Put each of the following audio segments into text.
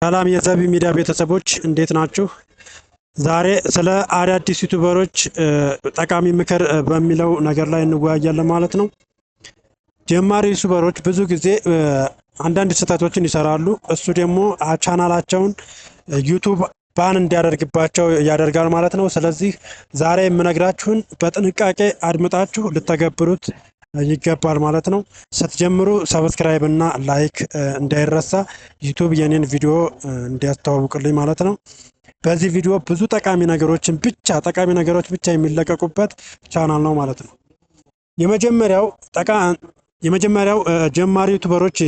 ሰላም የዘቢ ሚዲያ ቤተሰቦች፣ እንዴት ናችሁ? ዛሬ ስለ አዳዲስ ዩቱበሮች ጠቃሚ ምክር በሚለው ነገር ላይ እንወያያለን ማለት ነው። ጀማሪ ዩቱበሮች ብዙ ጊዜ አንዳንድ ስህተቶችን ይሰራሉ። እሱ ደግሞ ቻናላቸውን ዩቱብ ban እንዲያደርግባቸው ያደርጋል ማለት ነው። ስለዚህ ዛሬ የምነግራችሁን በጥንቃቄ አድምጣችሁ ልተገብሩት ይገባል ማለት ነው። ስትጀምሩ subscribe እና like እንዳይረሳ፣ ዩቱብ የኔን ቪዲዮ እንዲያስተዋውቅልኝ ማለት ነው። በዚህ ቪዲዮ ብዙ ጠቃሚ ነገሮችን ብቻ ጠቃሚ ነገሮች ብቻ የሚለቀቁበት ቻናል ነው ማለት ነው። የመጀመሪያው ጀማሪ ዩቱበሮች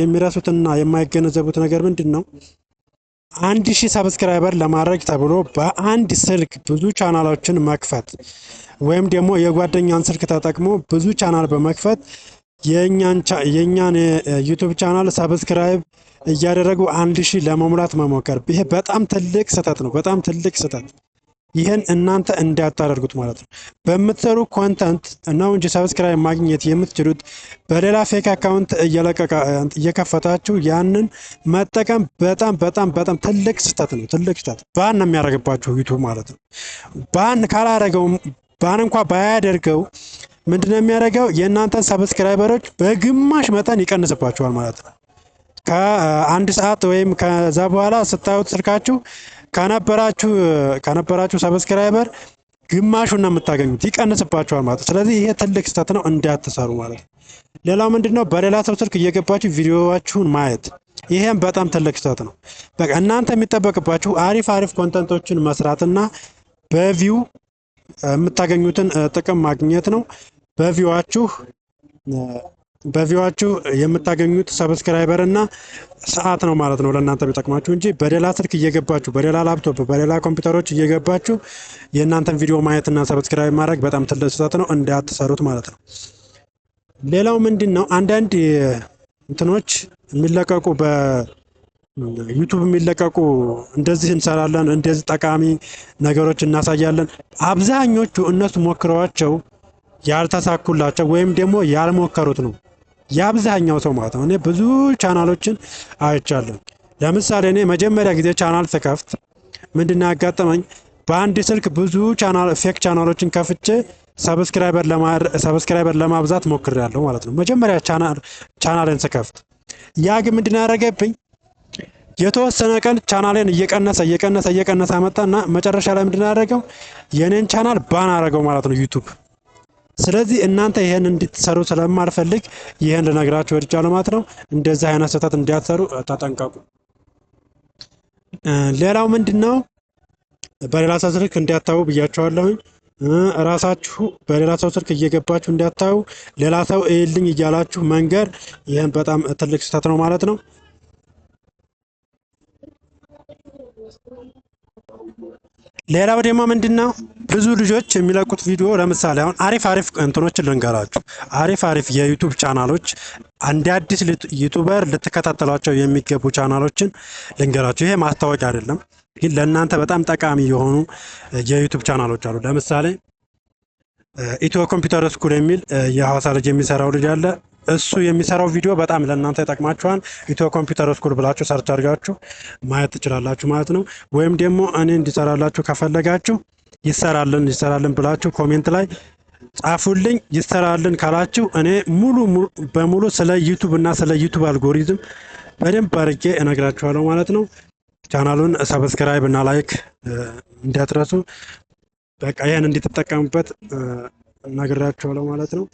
የሚረሱትና የማይገነዘቡት ነገር ምንድን ነው? 1000 subscriber ለማድረግ ተብሎ በአንድ ስልክ ብዙ ቻናሎችን መክፈት ወይም ደግሞ የጓደኛን ስልክ ተጠቅሞ ብዙ ቻናል በመክፈት የእኛን ዩቱብ ቻናል subscribe እያደረጉ 1000 ለመሙላት መሞከር፣ ይሄ በጣም ትልቅ ስህተት ነው። በጣም ትልቅ ስህተት። ይህን እናንተ እንዳታደርጉት ማለት ነው። በምትሰሩ content ነው እንጂ subscribe ማግኘት የምትችሉት፣ በሌላ fake account እየከፈታችሁ ያንን መጠቀም በጣም በጣም በጣም ትልቅ ስህተት ነው። ትልቅ ስህተት፣ ban ነው የሚያደርግባችሁ ዩቱብ ማለት ነው። Ban ካላደረገውም፣ ban እንኳ ባያደርገው ምንድነው የሚያደርገው? የእናንተን subscriber ኦች በግማሽ መጠን ይቀንስባችኋል ማለት ነው። ከአንድ ሰዓት ወይም ከዛ በኋላ ስታዩት ስልካችሁ ከነበራችሁ subscriber ግማሹን ነው የምታገኙት፣ ይቀንስባችኋል ማለት ነው። ስለዚህ ይሄ ትልቅ ስህተት ነው፣ እንዳትሰሩ ማለት ነው። ሌላው ምንድነው? በሌላ ሰው ስልክ እየገባችሁ ቪዲዮዋችሁን ማየት፣ ይሄም በጣም ትልቅ ስህተት ነው። በቃ እናንተ የሚጠበቅባችሁ አሪፍ አሪፍ content ኦችን መስራትና በ view የምታገኙትን ጥቅም ማግኘት ነው። በ view ዋችሁ የምታገኙት subscriber እና ሰዓት ነው ማለት ነው ለእናንተ የሚጠቅማችሁ እንጂ በሌላ ስልክ እየገባችሁ፣ በሌላ ላፕቶፕ፣ በሌላ ኮምፒውተሮች እየገባችሁ የእናንተን ቪዲዮ ማየትና subscribe ማድረግ በጣም ትልቅ ስህተት ነው፣ እንዳትሰሩት ማለት ነው። ሌላው ምንድን ነው? አንዳንድ እንትኖች የሚለቀቁ፣ በዩቱብ የሚለቀቁ፣ እንደዚህ እንሰራለን፣ እንደዚህ ጠቃሚ ነገሮች እናሳያለን። አብዛኞቹ እነሱ ሞክረዋቸው ያልተሳኩላቸው ወይም ደግሞ ያልሞከሩት ነው የአብዛኛው ሰው ማለት ነው። እኔ ብዙ ቻናሎችን አይቻለሁ። ለምሳሌ እኔ መጀመሪያ ጊዜ ቻናል ስከፍት ምንድን ነው ያጋጠመኝ? በአንድ ስልክ ብዙ ቻናል፣ fake ቻናሎችን ከፍቼ subscriber ለማብዛት ሞክሬያለሁ ማለት ነው። መጀመሪያ ቻናልን ስከፍት ያ ግን ምንድን ነው ያደረገብኝ? የተወሰነ ቀን ቻናሌን እየቀነሰ እየቀነሰ እየቀነሰ አመጣና መጨረሻ ላይ ምንድን ነው ያደረገው? የኔን ቻናል ban አደረገው ማለት ነው ዩቱብ። ስለዚህ እናንተ ይሄን እንድትሰሩ ስለማልፈልግ ይሄን ልነግራችሁ ወድጃለሁ ማለት ነው። እንደዚህ አይነት ስህተት እንዳትሰሩ ተጠንቀቁ። ሌላው ምንድን ነው? በሌላ ሰው ስልክ እንዳታዩ ብያችኋለሁኝ። እራሳችሁ በሌላ ሰው ስልክ እየገባችሁ እንዳታዩ፣ ሌላ ሰው እይልኝ እያላችሁ መንገር፣ ይህን በጣም ትልቅ ስህተት ነው ማለት ነው። ሌላው ደግሞ ምንድን ነው? ብዙ ልጆች የሚለቁት ቪዲዮ፣ ለምሳሌ አሁን አሪፍ አሪፍ እንትኖችን ልንገራችሁ። አሪፍ አሪፍ የዩቱብ ቻናሎች፣ እንደ አዲስ YouTuber ልትከታተሏቸው የሚገቡ ቻናሎችን ልንገራችሁ። ይሄ ማስታወቂያ አይደለም፣ ግን ለእናንተ በጣም ጠቃሚ የሆኑ የዩቱብ ቻናሎች አሉ። ለምሳሌ ኢትዮ ኮምፒውተር ስኩል የሚል የሐዋሳ ልጅ የሚሰራው ልጅ አለ። እሱ የሚሰራው ቪዲዮ በጣም ለእናንተ ይጠቅማችኋል። ኢትዮ ኮምፒውተር ስኩል ብላችሁ search አድርጋችሁ ማየት ትችላላችሁ ማለት ነው። ወይም ደግሞ እኔ እንዲሰራላችሁ ከፈለጋችሁ ይሰራልን ይሰራልን ብላችሁ comment ላይ ጻፉልኝ። ይሰራልን ካላችሁ እኔ ሙሉ በሙሉ ስለ ዩቱብ እና ስለ ዩቱብ አልጎሪዝም በደንብ አድርጌ እነግራችኋለሁ ማለት ነው። ቻናሉን subscribe እና like እንዳትረሱ። በቃ ይህን እንድትጠቀሙበት እነግራችኋለሁ ማለት ነው።